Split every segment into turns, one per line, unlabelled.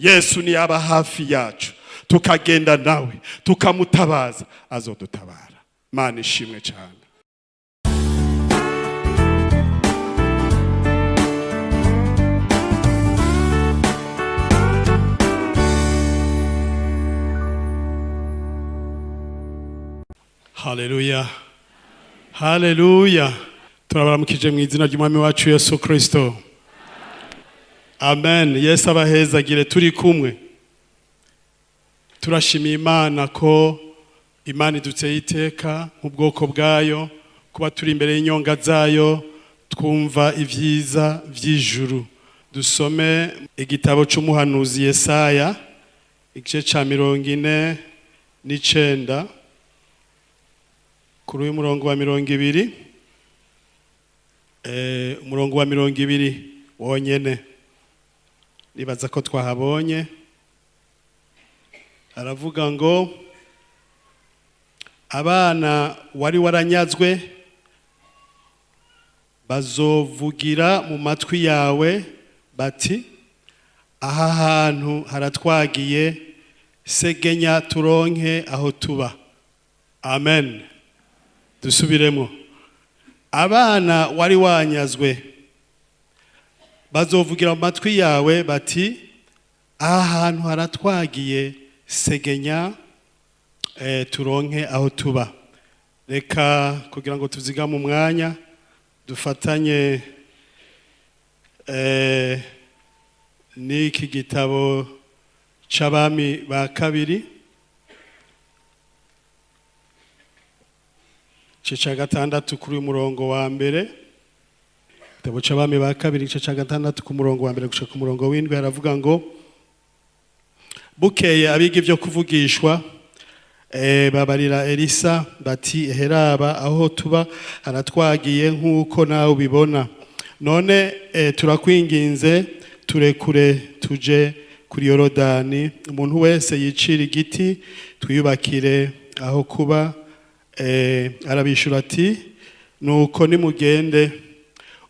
Yesu niyaba hafi yacu, tukagenda nawe, tukamutabaza, azodutabara. Mana ishimwe cyane. Haleluya, haleluya. Turabaramukije mu izina ry'Umwami wacu Yesu Kristo. Amen. Yesu abahezagire. Turi kumwe, turashimiye Imana ko Imana iduteye iteka nk'ubwoko bwayo kuba turi imbere y'inyonga zayo, twumva ibyiza by'ijuru. Dusome igitabo cy'umuhanuzi Yesaya, igice cya 49, kuri uyu murongo wa 20, umurongo wa 20 wonyene. Nibaza ko twahabonye. Aravuga ngo: "Abana wari waranyazwe bazovugira mu matwi yawe bati: 'Aha hantu haratwagiye, segenya turonke aho tuba.'" Amen. Dusubiremo: "Abana wari wanyazwe bazovugira mu matwi yawe bati: 'Aha hantu haratwagiye, segenya turonke aho tuba.'" Reka, kugira ngo tuzigame umwanya, dufatanye n'iki gitabo c'Abami ba Kabiri, igice ca 6, kuri uyu murongo wa 1. Igitabo c'Abami ba Kabiri, igice ca 6, ku murongo wa 1 gushika ku murongo w'7, haravuga ngo: "Bukeye abiga ibyo kuvugishwa babarira Elisa bati: 'Ehe raba, aho tuba haratwagiye nk'uko nawe ubibona. None turakwinginze, turekure tuje kuri Yorodani, umuntu wese yicira igiti, twiyubakire aho kuba.' Arabishura ati: 'Nuko nimugende.'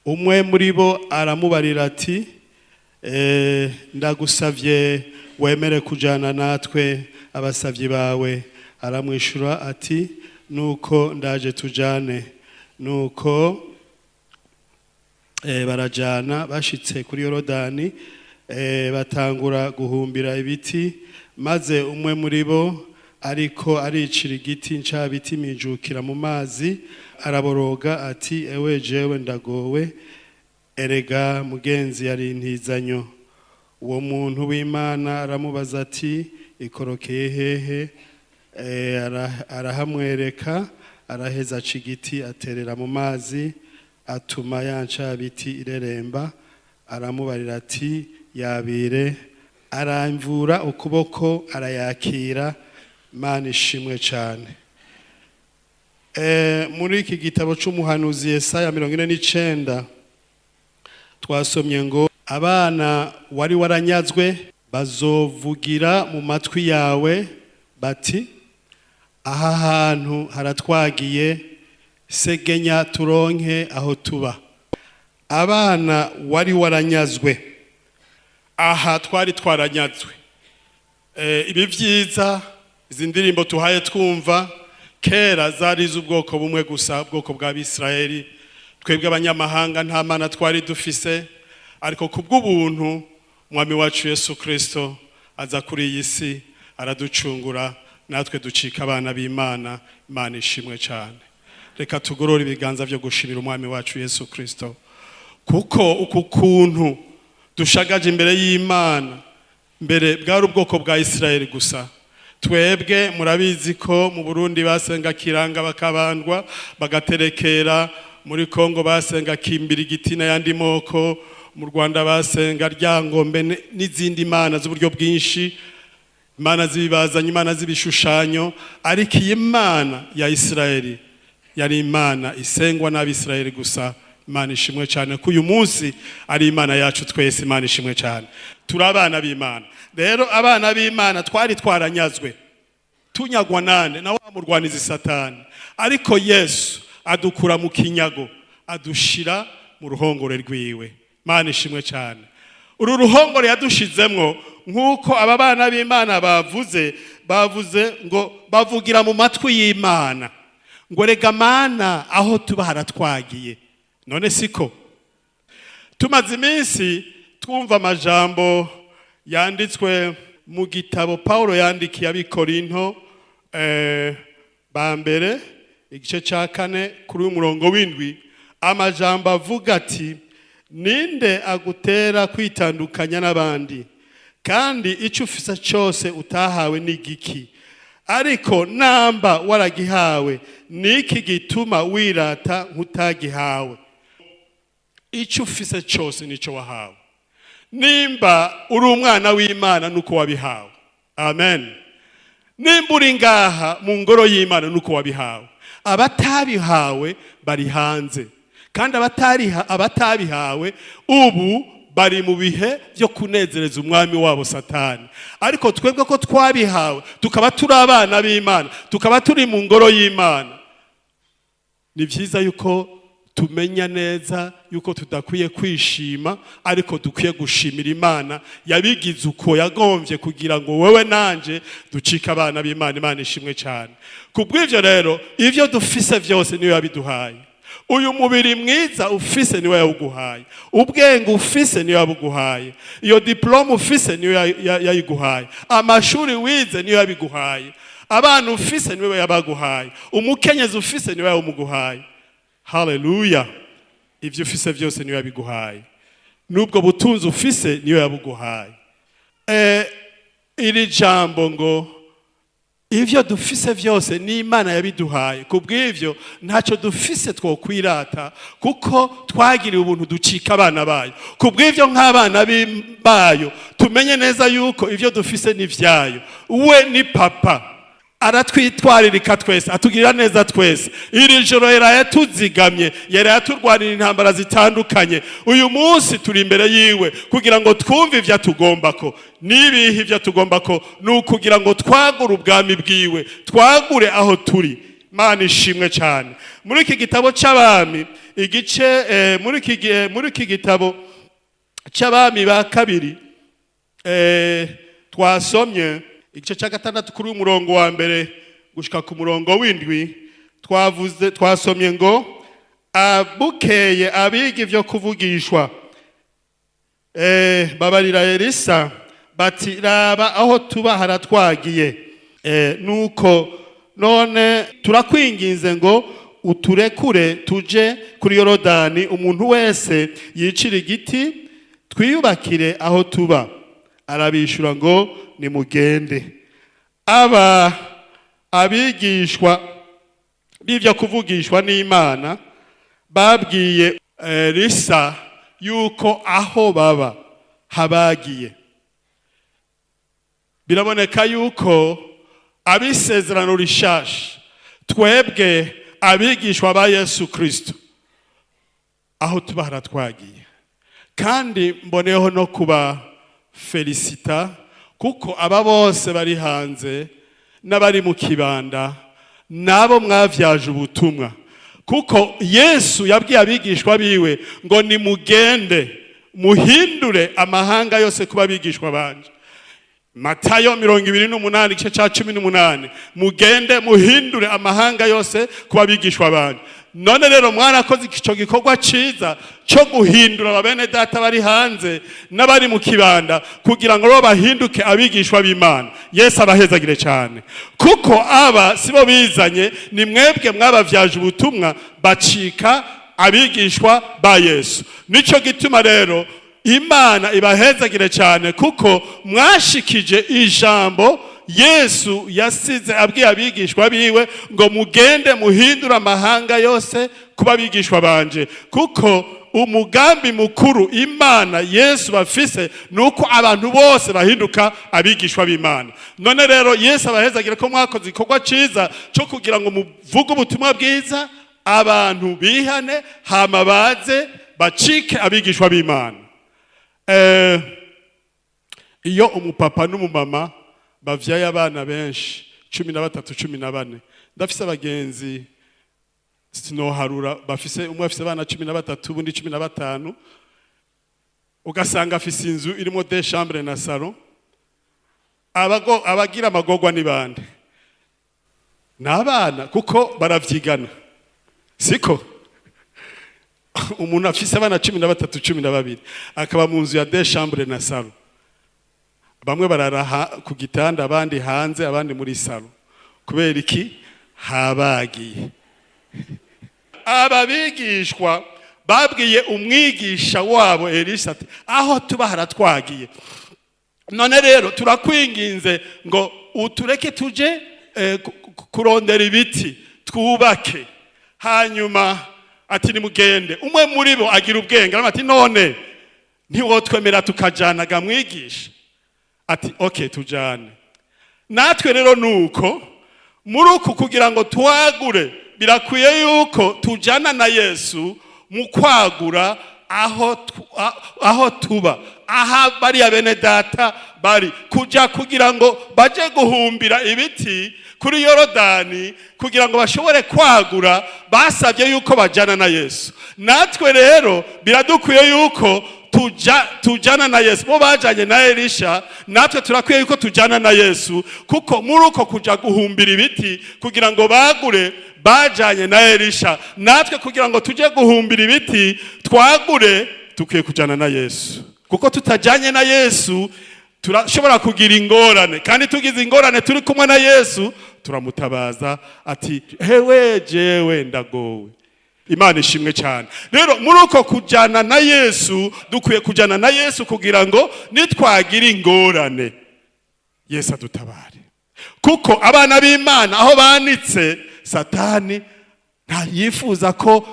Umwe muri bo aramubarira ati: 'Ndagusavye wemere kujana natwe, abasavyi bawe.' Aramwishura ati: 'Nuko ndaje, tujane.' Nuko barajana. Bashitse kuri Yorodani, batangura guhumbira ibiti. Maze umwe muri bo ariko aricira igiti, incabiti imijukira mu mazi. Araboroga ati: 'Ewe jewe, ndagowe! Erega mugenzi, yari intizanyo.' Uwo muntu w'Imana aramubaza ati: 'Ikorokeye hehe?' Arahamwereka. Araheza aca igiti, aterera mu mazi, atuma ya ncabiti ireremba. Aramubarira ati: 'Yabire.' Aramvura ukuboko, arayakira. Imana ishimwe cyane. Muri iki gitabo c'umuhanuzi Yesaya 49, twasomye ngo: "Abana wari waranyazwe bazovugira mu matwi yawe bati: 'Aha hantu haratwagiye, segenya turonke aho tuba.'" Abana wari waranyazwe, aha twari twaranyazwe. Ibi vyiza, izi ndirimbo tuhaye twumva, kera zari iz'ubwoko bumwe gusa, ubwoko bw'Abisirayeli. Twebwe abanyamahanga nta mana twari dufise, ariko kubw'ubuntu Mwami wacu Yesu Kristo aza kuri iyi si, araducungura, natwe ducika abana b'Imana. Imana ishimwe cyane. Reka tugorore ibiganza byo gushimira Umwami wacu Yesu Kristo, kuko uku kuntu dushagaje imbere y'Imana, mbere bwari ubwoko bwa Isirayeli gusa. Twebwe murabizi ko mu Burundi basenga Kiranga, bakabandwa, bagaterekera. Muri Kongo basenga Kimbirigiti n'ayandi moko. Mu Rwanda basenga Ryangombe n'izindi mana z'uburyo bwinshi, imana z'ibibazanye, imana z'ibishushanyo. Ariko iyi Mana ya Isirayeli yari Imana isengwa n'Abisirayeli gusa. Imana ishimwe cyane ko uyu munsi ari Imana yacu twese. Imana ishimwe cyane. Turi abana b'Imana. Rero abana b'Imana twari twaranyazwe. Tunyagwa nande? Na wa murwanizi Satani. Ariko Yesu adukura mu kinyago, adushira mu ruhongore rwiwe. Imana ishimwe cyane. Uru ruhongore yadushizemwo Nk'uko aba bana b'Imana bavuze ngo bavugira mu matwi y'Imana ngo: "Rega Mana, aho tuba haratwagiye." None siko tumaze iminsi twumva amajambo yanditswe mu gitabo Paulo yandikiye Abikorinto ba mbere, igice cya 4, kuri uyu murongo w'7, amajambo avuga ati: "Ninde agutera kwitandukanya n'abandi? Kandi icyo ufise cyose utahawe ni giki? Ariko namba waragihawe, niki gituma wirata nk'utagihawe?" Icyo ufise cyose nicyo wahawe. Nimba uri umwana w'Imana, nuko wabihawe. Amen. Nimba uri ngaha mu ngoro y'Imana, nuko wabihawe. Abatabihawe bari hanze, kandi abatabihawe ubu bari mu bihe byo kunezereza umwami wabo Satani. Ariko twebwe ko twabihawe, tukaba turi abana b'Imana, tukaba turi mu ngoro y'Imana, ni byiza yuko tumenya neza yuko tudakwiye kwishima, ariko dukwiye gushimira Imana yabigize uko yagombye kugira ngo wowe nanje ducike abana b'Imana. Imana ishimwe cyane. Ku bw'ibyo rero, ibyo dufise byose niyo yabiduhaye. Uyu mubiri mwiza ufise niwe yawuguhaye, ubwenge ufise niyo yabuguhaye, iyo diplôme ufise niyo yayiguhaye, amashuri wize niyo yabiguhaye, abana ufise niwe yabaguhaye, umukenyezi ufise niwe yawumuguhaye. Haleluya! Ibyo ufise byose niyo yabiguhaye, n'ubwo butunzi ufise niyo yabuguhaye. Iri jambo ngo ivyo dufise vyose ni Imana yabiduhaye, ku bw'ivyo ntacyo dufise twokwirata, kuko twagiriwe ubuntu ducika abana bayo. Ku bw'ivyo, nk'abana bayo, tumenye neza yuko ivyo dufise ni vyayo. We ni papa, aratwitwaririka twese, atugirira neza twese. Iri joro yaraye tuzigamye, yaraye turwanira intambara zitandukanye. Uyu munsi turi imbere yiwe kugira ngo twumve ivyo atugomba ko. Nibihe ivyo atugomba ko? Ni ukugira ngo twagure ubwami bwiwe, twagure aho turi. Mana ishimwe cyane. Muri iki gitabo c'Abami, igice muri iki gitabo c'Abami ba kabiri, twasomye igice cya 6, kuri umurongo wa 1 gushika ku murongo w'7, twavuze, twasomye ngo: "Bukeye abiga ivyo kuvugishwa babarira Elisa bati: 'Raba, aho tuba haratwagiye. Nuko none turakwinginze ngo uturekure tuje kuri Yorodani, umuntu wese yicira igiti, twiyubakire aho tuba.' Arabishura ngo: 'Nimugende.' Aba abigishwa b'ibyo kuvugishwa n'Imana babwiye Elisa yuko aho baba habagiye. Biraboneka yuko abisezerano rishasha, twebwe abigishwa ba Yesu Kristo, aho tuba haratwagiye. Kandi mboneyeho no kuba féliciter, kuko aba bose bari hanze n'abari mu kibanda nabo mwavyaje ubutumwa, kuko Yesu yabwiye abigishwa biwe ngo: 'Nimugende muhindure amahanga yose kuba abigishwa banje.' Matayo 28, igice cya 18: "Mugende muhindure amahanga yose kuba abigishwa banje." None rero mwarakoze ico gikorwa ciza cyo guhindura bene data bari hanze n'abari mu kibanda, kugira ngo bo bahinduke abigishwa b'Imana. Yesu abahezagire cyane, kuko aba sibo bizanye, ni mwebwe mwabavyaje ubutumwa bacika abigishwa ba Yesu. Nico gituma rero Imana ibahezagire cyane, kuko mwashikije ijambo Yesu yasize abwiye abigishwa biwe ngo: "Mugende muhindure amahanga yose kuba abigishwa banje." Kuko umugambi mukuru Imana Yesu bafise ni uko abantu bose bahinduka abigishwa b'Imana. None rero Yesu abahezagire ko mwakoze igikorwa ciza cyo kugira ngo muvuge ubutumwa bwiza, abantu bihane, hama baze bacike abigishwa b'Imana. Iyo umupapa n'umumama bavyaye abana benshi, 13, 14, ndafise abagenzi sinoharura bafise, umwe afise abana 13, ubundi 15, ugasanga afise inzu irimo deux chambres na salon. Abagira amagorwa ni bande? Ni abana, kuko baravyigana. Siko umuntu afise abana 13, 12, akaba mu nzu ya deux chambres na salon, bamwe barara ku gitanda, abandi hanze, abandi muri salon. Kubera iki? Habagiye. Aba bigishwa babwiye umwigisha wabo Elisa ati: "Aho tuba haratwagiye, none rero turakwinginze ngo utureke tuje kurondera ibiti twubake." Hanyuma ati: "Nimugende." Umwe muri bo agira ubwenge, aravuga ati: "None ntiwotwemera tukajana, mwigisha?" Ati: "Okay, tujane." Natwe rero nuko muri uku kugira ngo twagure, birakwiye yuko tujana na Yesu mu kwagura aho tuba, aha bariya bene data bari kuja kugira ngo baje guhumbira ibiti kuri Yorodani kugira ngo bashobore kwagura, basabye yuko bajana na Yesu. Natwe rero biradukwiye yuko tujana na Yesu. Bo bajanye na Elisha, natwe turakwiye yuko tujana na Yesu, kuko muri uko kuja guhumbira ibiti kugira ngo bagure bajanye na Elisha. Natwe kugira ngo tuje guhumbira ibiti twagure, tukwiye kujana na Yesu, kuko tutajanye na Yesu turashobora kugira ingorane. Kandi tugize ingorane turi kumwe na Yesu, turamutabaza ati: "Hewe, jewe ndagowe." Imana ishimwe cyane. Rero muri uko kujyana na Yesu, dukwiye kujyana na Yesu kugira ngo nitwagira ingorane Yesu adutabare, kuko abana b'Imana aho banitse, Satani ntayifuza ko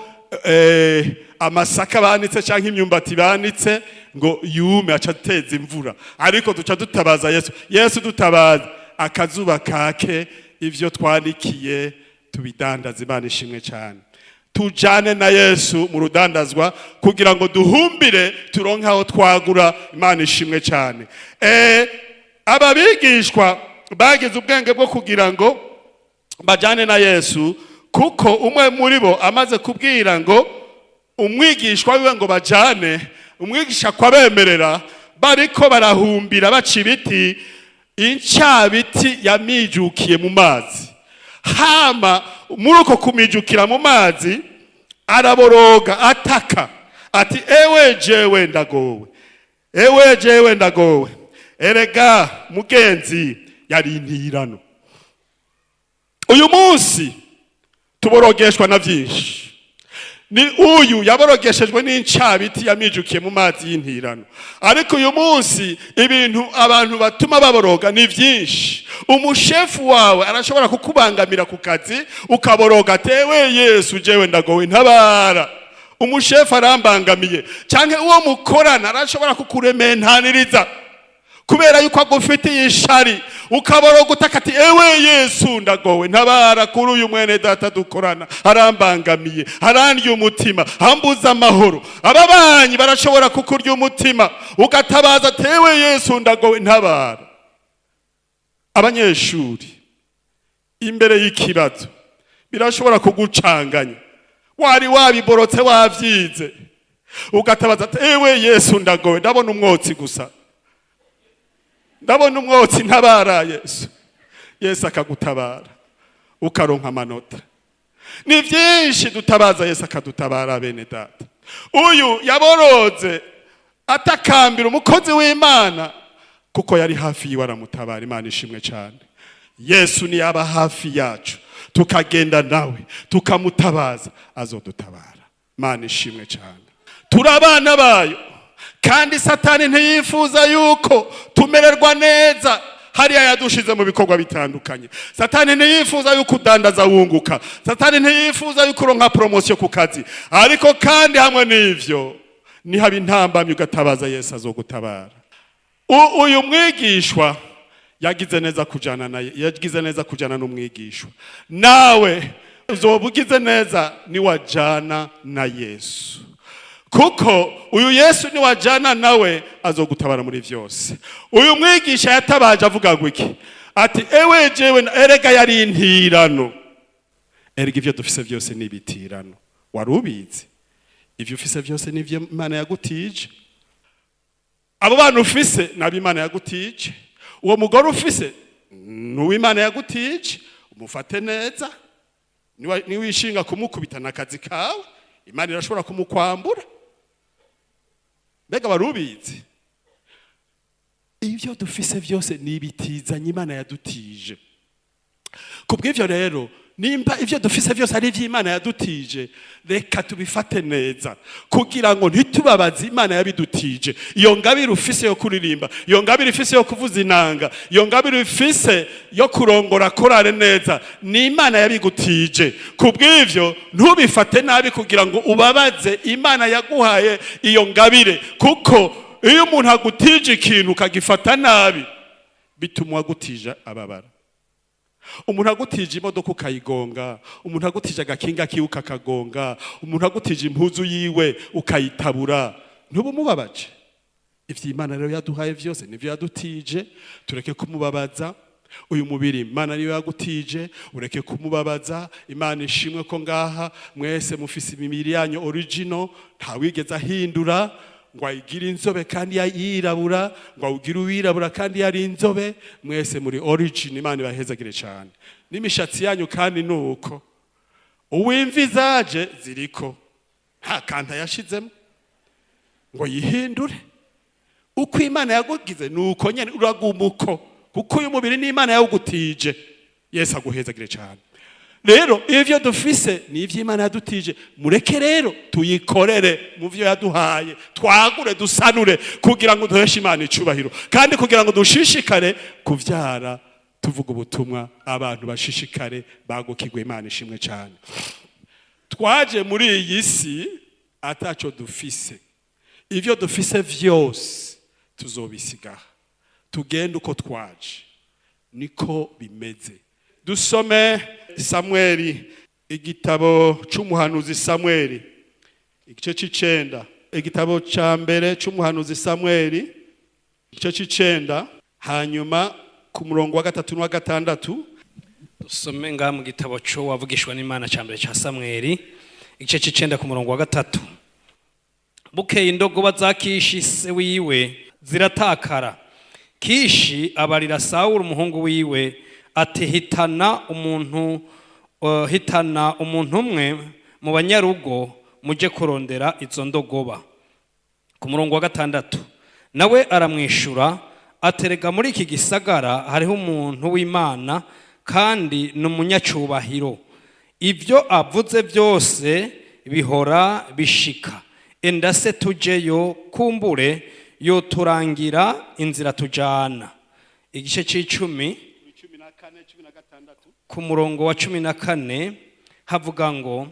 amasaka banitse cyangwa imyumbati banitse ngo yume, aca ateza imvura. Ariko duca dutabaza Yesu: "Yesu, dutabaza, akazuba kake, ivyo twanikiye tubidandaza." Imana ishimwe cyane. Tujane na Yesu mu rudandazwa kugira ngo duhumbire, turonke aho twagura. Imana ishimwe cyane. Aba bigishwa bagize ubwenge bwo kugira ngo bajane na Yesu, kuko umwe muri bo amaze kubwira ngo umwigishwa wiwe ngo bajane, umwigisha kwabemerera. Bariko barahumbira baca ibiti, incabiti yamijukiye mu mazi. Hama muri uko kumijukira mu mazi araboroga, ataka ati: "Ewe jewe ndagowe, ewe jewe ndagowe!" Erega mugenzi, yari intirano. Uyu munsi tuborogeshwa na byinshi. Ni uyu yaborogeshejwe n'incabiti yamijukiye mu mazi y'intirano, ariko uyu munsi ibintu abantu batuma baboroga ni byinshi. Umushefu wawe arashobora kukubangamira ku kazi, ukaboroga ati: "Ewe Yesu, jewe ndagowe, ntabara, umushefu arambangamiye." Cyangwa uwo mukorana arashobora kukurementaniriza kubera yuko agufitiye ishari, ukaboroga utaka ati: "Ewe Yesu, ndagowe, ntabara kuri uyu mwene data dukorana, arambangamiye, arandya umutima, ambuza amahoro." Ababanyi barashobora kukurya umutima, ugatabaza ati: "Ewe Yesu, ndagowe, ntabara." Abanyeshuri imbere y'ikibazo birashobora kugucanganya, wari wabiborotse, wabyize, ugatabaza ati: "Ewe Yesu, ndagowe, ndabona umwotsi gusa, ndabona umwotsi, ntabara Yesu." Yesu akagutabara, ukaronka amanota. Ni byinshi dutabaza Yesu akadutabara. Bene data, uyu yaboroze atakambira umukozi w'Imana kuko yari hafi yiwe, aramutabara. Imana ishimwe cyane. Yesu niyaba hafi yacu, tukagenda nawe, tukamutabaza, azodutabara. Imana ishimwe cyane. Turi abana bayo, kandi Satani ntiyifuza yuko tumererwa neza. Hariya yadushize mu bikorwa bitandukanye. Satani ntiyifuza yuko udandaza wunguka, Satani ntiyifuza yuko uronka promotion ku kazi. Ariko kandi hamwe n'ivyo, nihaba intambamyi ugatabaza Yesu, azogutabara. Uyu mwigishwa yagize neza kujana n'umwigishwa. Nawe uzoba ugize neza niwajana na Yesu, kuko uyu Yesu niwajana nawe azogutabara muri vyose. Uyu mwigisha yatabaje avuga ngo iki? Ati: "Ewe jewe." Erega yari intirano. Erega ivyo dufise vyose ni ibitirano. Wari ubizi? Ivyo ufise vyose nivyo Imana yagutije. Abo bana ufise nabo Imana yagutije. Uwo mugore ufise n'uw'Imana yagutije, umufate neza. Niwishinga kumukubita n'akazi kawe, Imana irashobora kumukwambura. Mbega wari ubizi? Ibyo dufise byose ni ibitizanye Imana yadutije. Ku bw'ivyo rero, nimba ibyo dufise byose ari iby'Imana yadutije, reka tubifate neza kugira ngo ntitubabaze Imana yabidutije. Iyo ngabire ufise yo kuririmba, iyo ngabire ufise yo kuvuza inanga, iyo ngabire ufise yo kurongora korale neza, ni Imana yabigutije. Ku bw'ivyo ntubifate nabi kugira ngo ubabaze Imana yaguhaye iyo ngabire, kuko iyo umuntu agutije ikintu ukagifata nabi, bituma uwagutije ababara. Umuntu agutije imodoka ukayigonga, umuntu agutije agakinga kiwe ukakagonga, umuntu agutije impuzu yiwe ukayitabura, ntubumubabaje? Ivyo Imana rero yaduhaye vyose nivyo yadutije, tureke kumubabaza. Uyu mubiri Imana niyo yagutije, ureke kumubabaza. Imana ishimwe ko ngaha mwese mufise imibiri yanyu original, ntawigeze ahindura ngo ayigire inzobe kandi yirabura, ngo awugire uwirabura kandi yari inzobe. Mwese muri origin, Imana ibahezagire cyane. N'imishatsi yanyu kandi nuko, uwimvi zaje ziriko, nta kanta yashizemo ngo yihindure. Uko Imana yagugize nuko nyene uraguma uko, kuko uyu mubiri ni Imana yawugutije. Yesu aguhezagire cyane. Rero ivyo dufise ni ivy'Imana yadutije, mureke rero tuyikorere mu vyo yaduhaye, twagure, dusanure, kugira ngo duheshe Imana icubahiro, kandi kugira ngo dushishikare kuvyara, tuvuga ubutumwa, abantu bashishikare bagukirwe. Imana ishimwe cyane. Twaje muri iyi si ataco dufise. Ivyo dufise vyose tuzobisigaha, tugende uko twaje, niko bimeze. Dusome Samweli, igitabo c'umuhanuzi Samweli, igice c'icenda. Igitabo ca mbere c'umuhanuzi Samweli, igice c'icenda, hanyuma ku murongo wa 3 n'uwa 6.
Dusome ngaha mu gitabo cyo wavugishwa n'Imana cya mbere cya Samweli, igice c'icenda, ku murongo wa 3. Bukeye indogoba za Kishi se wiwe ziratakara. Kishi abarira Sawuli umuhungu wiwe ati: Hitana umuntu umwe mu banyarugo, mujye kurondera izo ndogoba." Ku murongo wa 6, nawe aramwishura aterega: "Muri iki gisagara hariho umuntu w'Imana kandi ni umunyacubahiro. Ibyo avuze byose bihora bishika. Enda se tujeyo, kumbure yoturangira inzira tujana." Igice c'icumi, ku murongo wa 14, havuga ngo: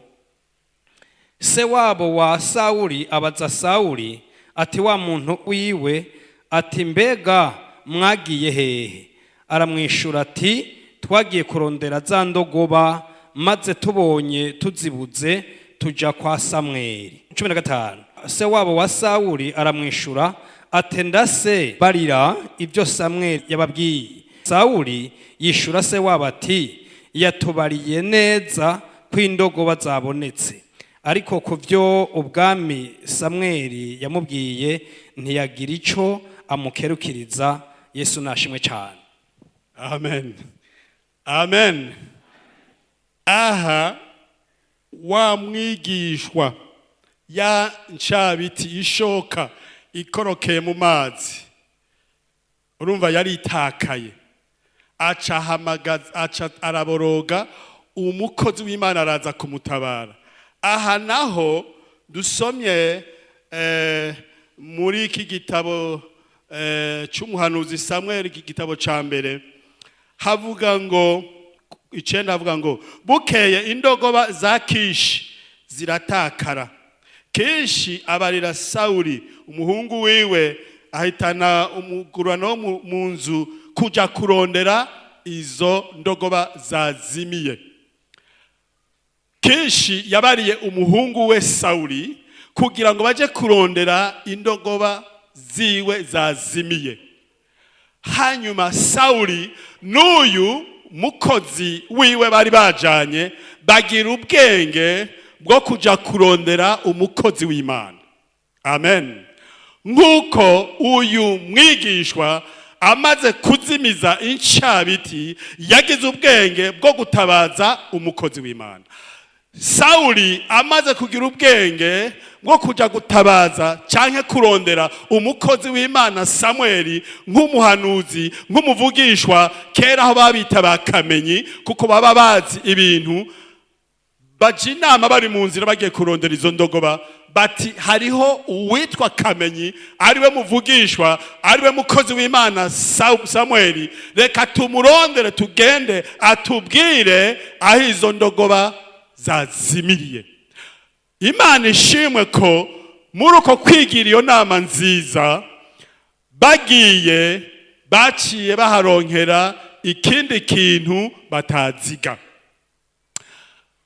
Se wabo wa Sawuli abaza Sawuli ati: "Wa muntu wiwe," ati: "Mbega mwagiye hehe?" Aramwishura ati: "Twagiye kurondera za ndogoba, maze tubonye tuzibuze tuja kwa Samweli." 15, se wabo wa Sawuli aramwishura ati: "Ndase barira ibyo Samweli yababwiye." Sawuli yishura se wabo ati: "Yatubariye neza ko indogoba zabonetse." Ariko ku byo ubwami Samweli yamubwiye ntiyagira ico amukerukiriza. Yesu nashimwe cyane.
Amen, amen. Aha wa mwigishwa, ya ncabiti, ishoka ikorokeye mu mazi, urumva yari itakaye, aca ahamagaza, aca araboroga, umukozi w'Imana araza kumutabara. Aha naho dusomye muri iki gitabo c'umuhanuzi Samuel, iki gitabo ca mbere, havuga ngo icenda, havuga ngo: Bukeye indogoba za Kishi ziratakara. Kishi abarira Sawuli umuhungu wiwe, ahitana umugurano wo mu nzu kuja kurondera izo ndogoba zazimiye. Kishi yabariye umuhungu we Sawuli kugira ngo baje kurondera indogoba ziwe zazimiye. Hanyuma Sawuli n'uyu mukozi wiwe bari bajanye bagira ubwenge bwo kuja kurondera umukozi w'Imana. Amen. Nk'uko uyu mwigishwa Amaze kuzimiza incabiti, yagize ubwenge bwo gutabaza umukozi w'Imana. Sawuli amaze kugira ubwenge bwo kuja gutabaza canke kurondera umukozi w'Imana Samweli, nk'umuhanuzi, nk'umuvugishwa. Kera aho babita bakamenyi, kuko baba bazi ibintu. Baja inama bari mu nzira bagiye kurondera izo ndogoba, bati: "Hariho uwitwa Kamenyi, ariwe muvugishwa, ariwe mukozi w'Imana Samweli. Reka tumurondere, tugende atubwire aho izo ndogoba zazimiriye." Imana ishimwe ko muri uko kwigira iyo nama nziza, bagiye baciye baharonkera ikindi kintu bataziga.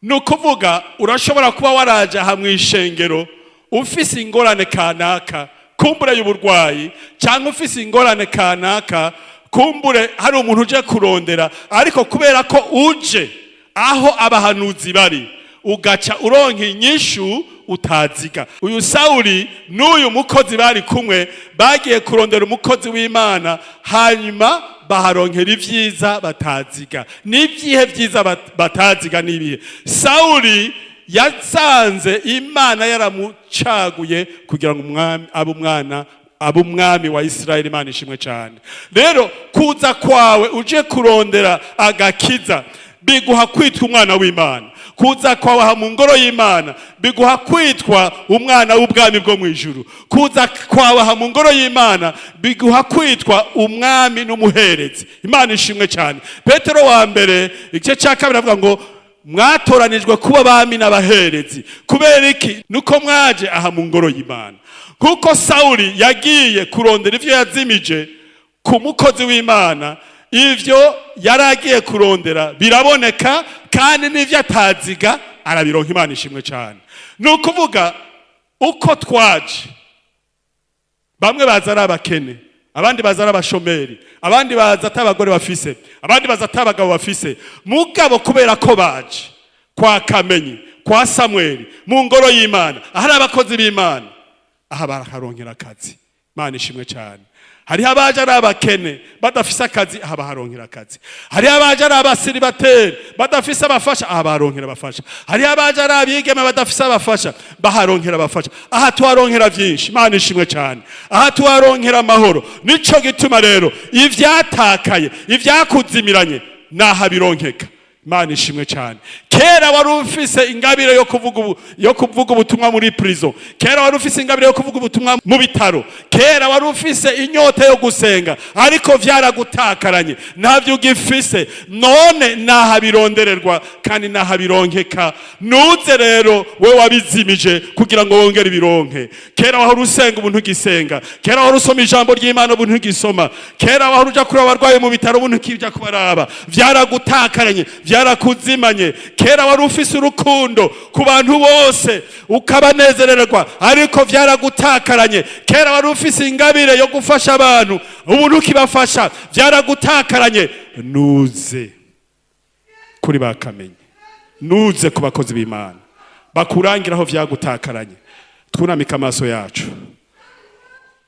Ni ukuvuga, urashobora kuba waraje aha mu ishengero ufise ingorane kanaka, kumbure y'uburwayi, cyangwa ufise ingorane kanaka, kumbure hari umuntu uje kurondera, ariko kubera ko uje aho abahanuzi bari, ugaca uronka inyishu utaziga. Uyu Sawuli n'uyu mukozi bari kumwe bagiye kurondera umukozi w'Imana, hanyuma baharonkera ibyiza bataziga. N'ibyihe byiza bataziga? N'ibihe? Sawuli yasanze Imana yaramucaguye kugira ngo umwami abe umwana, abe umwami wa Isirayeli. Imana ishimwe cyane. Rero kuza kwawe uje kurondera agakiza biguha kwitwa umwana w'Imana. Kuza kwawe aha mu ngoro y'Imana biguha kwitwa umwana w'ubwami bwo mu ijuru. Kuza kwawe aha mu ngoro y'Imana biguha kwitwa umwami n'umuherezi. Imana ishimwe cyane. Petero wa mbere, igice cya 2, avuga ngo mwatoranijwe kuba abami n'abaherezi. Kubera iki? Nuko mwaje aha mu ngoro y'Imana. Kuko Sawuli yagiye kurondera ivyo yazimije ku mukozi w'Imana, ivyo yari agiye kurondera biraboneka, kandi n'ivyo ataziga arabironka. Imana ishimwe cyane. Ni ukuvuga, uko twaje, bamwe baza ari abakene, abandi baza ari abashomeri, abandi baza ata abagore bafise, abandi baza ata abagabo bafise. Mugabo kubera ko baje kwa Kamenyi, kwa Samweli, mu ngoro y'Imana, ahari abakozi b'Imana, aha baraharonkera akazi. Imana ishimwe cyane. Hariho abaje ari abakene badafise akazi, aha baharonkera akazi. Hariho abaje ari abasiribateri badafise abafasha, aha baharonkera abafasha. Hariho abaje ari abigeme badafise abafasha, baharonkera abafasha. Aha tuharonkera byinshi. Imana ishimwe cyane. Aha tuharonkera amahoro. Nico gituma rero ivyatakaye, ivyakuzimiranye, naha bironkeka. Imana ishimwe cyane. Kera wari ufise ingabire yo kuvuga ubutumwa muri prison, kera wari ufise ingabire yo kuvuga ubutumwa mu bitaro, kera wari ufise inyota yo gusenga, ariko vyaragutakaranye, ntavyo ugifise. None naha birondererwa kandi naha bironkeka. Nuze rero we wabizimije, kugira ngo wongere ibironke. Kera wahora usenga, ubu ntugisenga. Kera wahora usoma ijambo ry'Imana, ubu ntugisoma. Kera wahora uja kuraba abarwayi mu bitaro, ubu ntukija kubaraba. Vyaragutakaranye, vyarakuzimanye. Kera wari ufise urukundo ku bantu bose, ukabanezererwa, ariko vyaragutakaranye. Kera wari ufise ingabire yo gufasha abantu, ubu ntukibafasha. Vyaragutakaranye. Nuze kuri bakamenye, nuze ku bakozi b'Imana, bakurangiraho vyagutakaranye. Twunamika amaso yacu.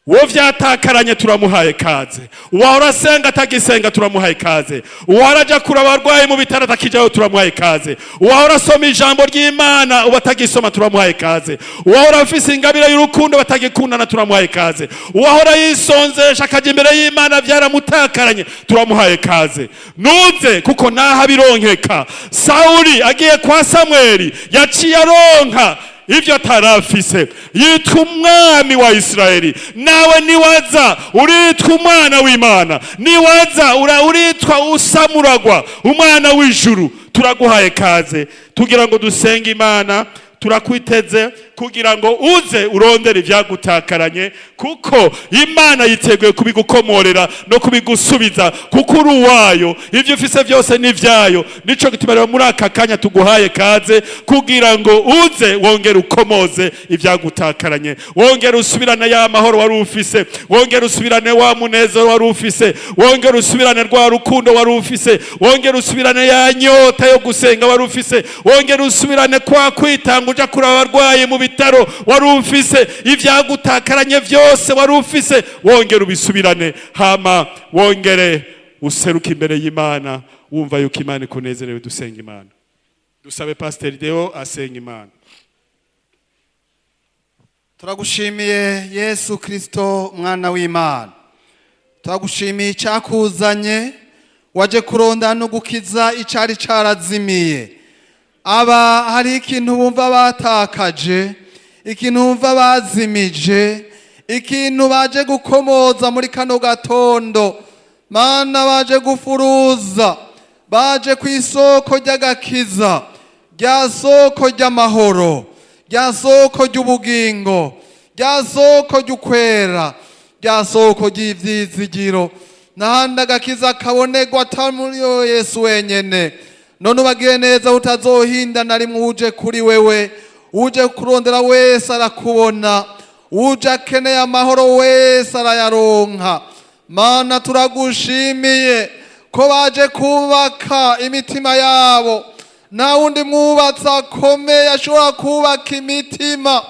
Uwo vyatakaranye turamuhaye kaze. Uwahora asenga atagisenga turamuhaye kaze. Uwahora aja kure abarwayi mu bitaro atakijayo turamuhaye kaze. Uwahora asoma ijambo ry'Imana ubu atagisoma turamuhaye kaze. Uwahora afise ingabire y'urukundo batagikundana turamuhaye kaze. Uwahora yisonzesha akaja imbere y'Imana vyaramutakaranye turamuhaye kaze. Nuze, kuko naho abironkeka. Sawuli agiye kwa Samweli yaciye aronka ibyo atarafise, yitwa umwami wa Isirayeli. Nawe niwaza uritwa umwana w'Imana, niwaza uritwa usamuragwa, umwana w'ijuru. Turaguhaye kaze tugira ngo dusenge Imana. Turakwiteze kugira ngo uze urondere ivyagutakaranye, kuko Imana yiteguye kubigukomorera no kubigusubiza, kuko uri uwayo, ibyo ufise byose ni ivyayo. Nico gituma rero muri aka kanya tuguhaye kaze kugira ngo uze wongere ukomoze ivyagutakaranye, wongere usubirane ya mahoro wari ufise, wongere usubirane wa munezero wari ufise, wongere usubirane rwa rukundo wari ufise, wongere usubirane ya nyota yo gusenga wari ufise, wongere usubirane kwa kwitanga uja kuraba abarwayi mu bitaro. bitaro wari ufise, ivyagutakaranye vyose wari ufise, wongere ubisubirane, hama wongere useruke imbere y'Imana wumva yuko Imana ikunezerewe. Dusenga Imana. Dusabe Pasiteri Deo asenga Imana.
Turagushimiye Yesu Kirisito, mwana w'Imana. Turagushimiye icyakuzanye, waje kuronda no gukiza icyari cyarazimiye. Aba hari ikintu bumva batakaje, ikintu bumva bazimije, ikintu baje gukomoza muri kano gatondo. Mana, baje gufuruza, baje ku isoko ry'agakiza, rya soko ry'amahoro, rya soko ry'ubugingo, rya soko ry'ukwera, rya soko ry'ivyizigiro. N'ahandi agakiza kabonerwa atari muri Yesu wenyene. None ubagire neza, utazohinda na rimwe. Uje kuri wewe, uje kurondera wese arakubona, uje akeneye amahoro wese arayaronka. Mana, turagushimiye ko baje kubaka imitima yabo. Nta wundi mwubatsi akomeye ashobora kubaka imitima,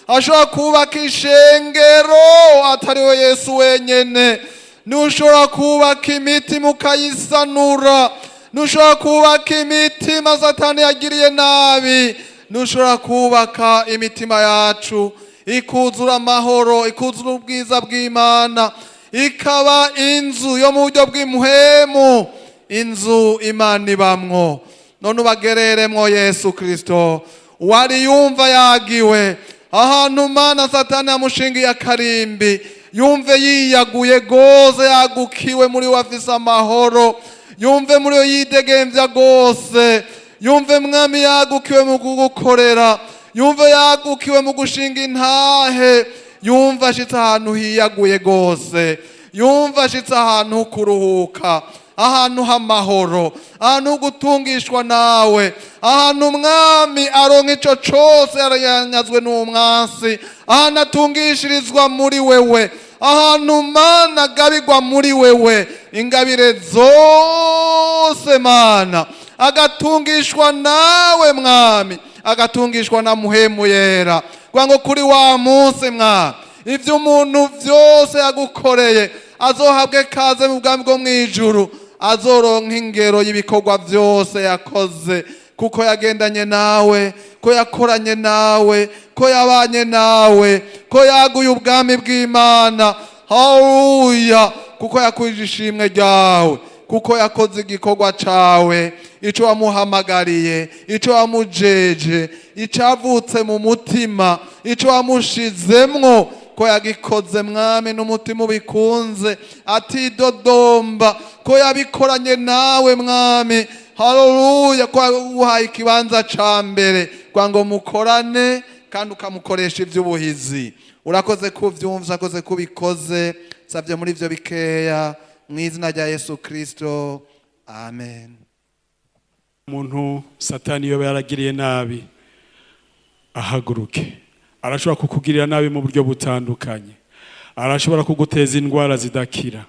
ashobora kubaka ishengero, atari we Yesu wenyene. Ntushobora kubaka imitima ukayisanura, ntushobora kubaka imitima Satani yagiriye nabi, ntushobora kubaka imitima yacu ikuzura amahoro, ikuzura ubwiza bw'Imana, ikaba inzu yo mu buryo bw'imuhemu, inzu Imana ibamwo. None ubagereremwo Yesu Kirisito. Uwari yumva yagiwe ahantu, Mana, Satani yamushingiye akarimbi, yumve yiyaguye gose, yagukiwe muri we, afise amahoro, yumve muri we yidegemvya gose, yumve, Mwami, yagukiwe mu kugukorera, yumve yagukiwe mu gushinga intahe, yumve ashitse ahantu hiyaguye gose, yumve ashitse ahantu ho kuruhuka, ahantu h'amahoro, ahantu ho gutungishwa nawe, ahantu, Mwami, aronka ico cose yaranyazwe n'umwansi, ahantu atungishirizwa muri wewe, ahantu, Mana, agabirwa muri wewe ingabire zose. Mana, agatungishwa nawe, Mwami, agatungishwa na Muhemu Yera, kugira ngo kuri wa munsi, Mwami, ibyo umuntu byose yagukoreye azohabwe kaze mu bwami bwo mu ijuru, azoronka ingero y'ibikorwa byose yakoze, kuko yagendanye nawe, ko yakoranye nawe, ko yabanye nawe, ko yaguye ubwami bw'Imana. Haleluya! Kuko yakwije ishimwe ryawe, kuko yakoze igikorwa cawe, ico wamuhamagariye, ico wamujeje, icavutse mu mutima, ico wamushizemwo, ko yagikoze, Mwami, n'umutima ubikunze, atidodomba, ko yabikoranye nawe, Mwami. Haleluya! Ko uhaye ikibanza ca mbere kugira ngo mukorane, kandi ukamukoresha iby'ubuhizi. Urakoze kubyumva, urakoze kubikoze. Savye muri ivyo bikeya mu izina rya Yesu Kristo, amen.
Umuntu Satani yoba yaragiriye nabi ahaguruke. Arashobora kukugirira nabi mu buryo butandukanye. Arashobora kuguteza indwara zidakira,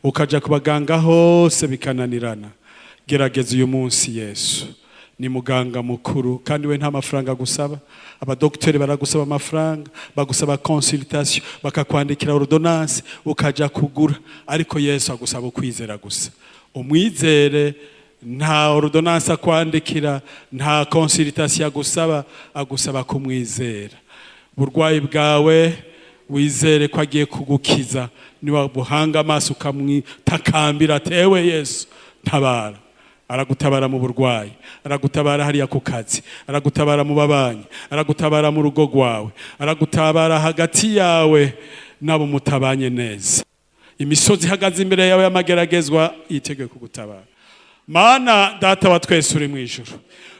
ukaja ku baganga hose bikananirana. Gerageza uyu munsi. Yesu ni muganga mukuru, kandi we nta mafaranga agusaba. Abadokiteri baragusaba amafaranga, bagusaba consultation, bakakwandikira ordonnance ukaja kugura, ariko Yesu agusaba ukwizera gusa. Umwizere. Nta ordonnance akwandikira, nta consultation agusaba, agusaba kumwizera. Uburwayi bwawe wizere ko agiye kugukiza. Niba buhanga amaso ukamwitakambira atewe "Yesu, ntabara", aragutabara mu burwayi, aragutabara hariya ku kazi, aragutabara mu babanyi, aragutabara mu rugo rwawe, aragutabara hagati yawe n'abo mutabanye neza. Imisozi ihagaze imbere yawe y'amageragezwa yiteguye kugutabara. Mana Data wa twese uri mu ijuru,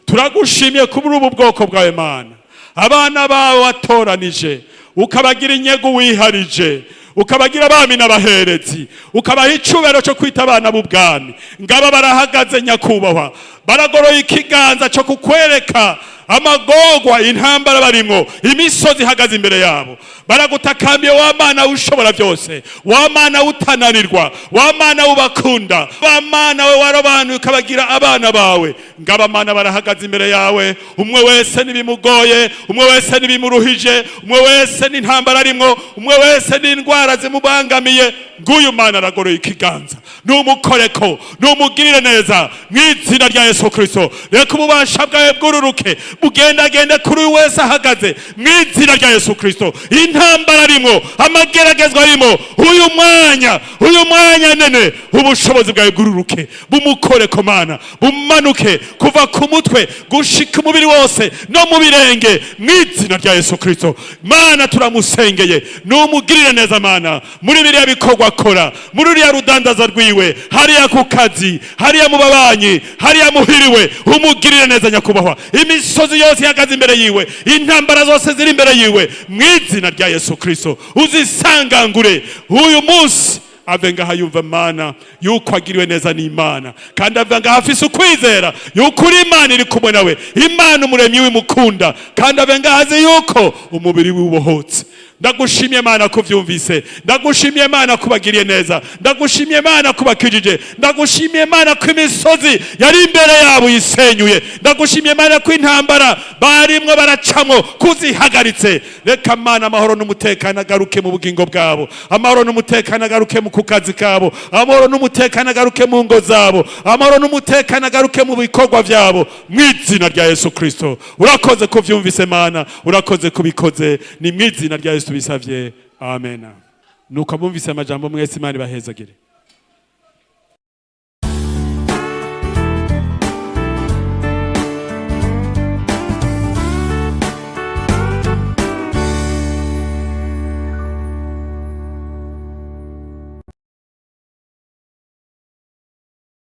turagushimiye kuba uri ubu bwoko bwawe. Mana, abana bawe watoranije, ukabagira inyegu wiharije, ukabagira abami n'abaherezi, ukabaha icubahiro cyo kwita abana b'ubwami. Ngaba barahagaze, nyakubahwa, baragoroye ikiganza cyo kukwereka amagorwa, intambara barimwo, imisozi ihagaze imbere yabo. Baragutakambiye wa Mana ushobora byose, wa Mana utananirwa, wa Mana ubakunda, wa Mana we warobanuye ukabagira abana bawe. Ngaba Mana barahagaze imbere yawe, umwe wese n'ibimugoye, umwe wese n'ibimuruhije, umwe wese n'intambara arimwo, umwe wese n'indwara zimubangamiye. Nguyu Mana aragoroye ikiganza, numukoreko, numugirire neza mu izina rya Yesu Kristo. Reka ububasha bwawe bwururuke, bugendagende kuri uyu wese ahagaze mu izina rya Yesu Kristo. Intambara arimo, amageragezwa arimo, uyu mwanya, uyu mwanya nene, ubushobozi bwawe bwururuke, bumukoreko Mana, bumanuke kuva ku mutwe gushika umubiri wose no mu birenge mu izina rya Yesu Kristo. Mana, turamusengeye, numugirire neza Mana, muri biriya bikorwa akora, muri ruriya rudandaza rwiwe, hariya ku kazi, hariya mu babanyi, hariya muhiriwe, umugirire neza nyakubahwa. Imisozi yose ihagaze imbere yiwe, intambara zose ziri imbere yiwe, mu izina rya Yesu Kristo uzisangangure. Uyu munsi ave ngaha yumva Mana yuko agiriwe neza n'Imana, kandi ave ngaha afise ukwizera yuko uri Imana iri kumwe nawe, Imana umuremyi w'imukunda, kandi ave ngaha azi yuko umubiri wiwe ubohotse. Ndagushimiye Mana ko uvyumvise, ndagushimiye Mana ko ubagiriye neza, ndagushimiye Mana ko ubakijije, ndagushimiye Mana ko imisozi yari imbere yabo uyisenyuye, ndagushimiye Mana ko intambara barimwo baracamwo kuzihagaritse. Reka Mana amahoro n'umutekano agaruke mu bugingo bwabo, amahoro n'umutekano agaruke mu kukazi kabo, amahoro n'umutekano agaruke mu ngo zabo, amahoro n'umutekano agaruke mu bikorwa byabo mu izina rya Yesu Kristo. Urakoze ko vyumvise Mana, urakoze kubikoze, ni mu izina rya Yesu tubisavye, amen. Nuko abumvise amajambo mwese, Imana ibahezagire.